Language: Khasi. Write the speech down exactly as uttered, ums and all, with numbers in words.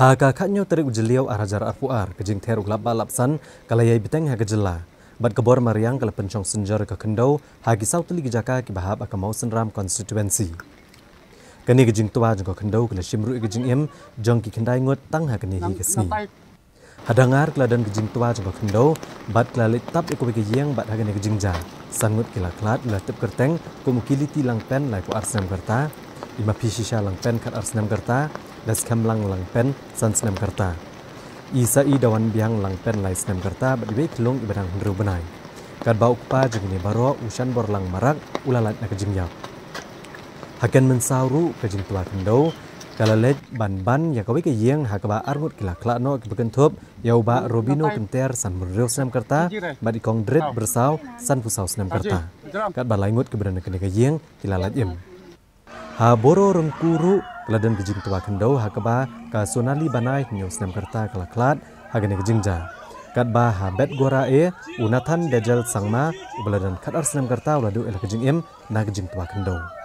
Ha ka khatnyo tarik u Jylliew ar hajar arphew ar, ka jingther u lap bah lap san ka la ïai bteng ha ka jylla, bad ka bor mariang ka la pynshong synjor ïa ka khyndew ha ki saw tylli ki jaka kiba hap ha ka Mawsynram constituency. Kane ka jingtwa jong ka khyndew ka la shim ruh ïa ka jingim jong ki khyndai ngut tang ha kane hi ka sngi. Ha Dangar ka la don ka jingtwa jong ka khyndew bad ka la leit tap ïa kawei ka ïing bad ha kane ka jingjia san ngut ki la khlad, la tip kyrteng kum u Kiliti Langpen laiphew ar snem ka rta, i Maphishisha Langpen khatar snem ka rta, da Skhem Lang Langpen san snem ka rta, i Saidawanbiang Langpen lai snem ka rta bad iwei i khyllung iba dang hynriew bnai. Katba u kpa jong kine baroh u Shanborlang Marak u la lait na ka jingïap. Ha Kynmynsaw ruh ka jingtwa khyndew ka la leit ban ban ïa kawei ka ïing ha kaba ar ngut ki la khlad noh, kiba kynthup ïa u Bah Robino Kynter sanphew hynriew snem ka rta bad i Kong Drit Byrsaw sanphew saw snem ka rta. Katba lai ngut kiba don ha kane ka ïing ki la lait im. Ha Boro Rangku ruh ka la don ka jingtwa khyndew ha kaba ka Sonali Banai hynñiew snem ka rta ka la khlad ha kane ka jingjia. Katba ha Betgora A, u Nathan Dejel Sangma uba la don khatar snem ka rta u la duh ïa la ka jingim na ka jingtwa khyndew.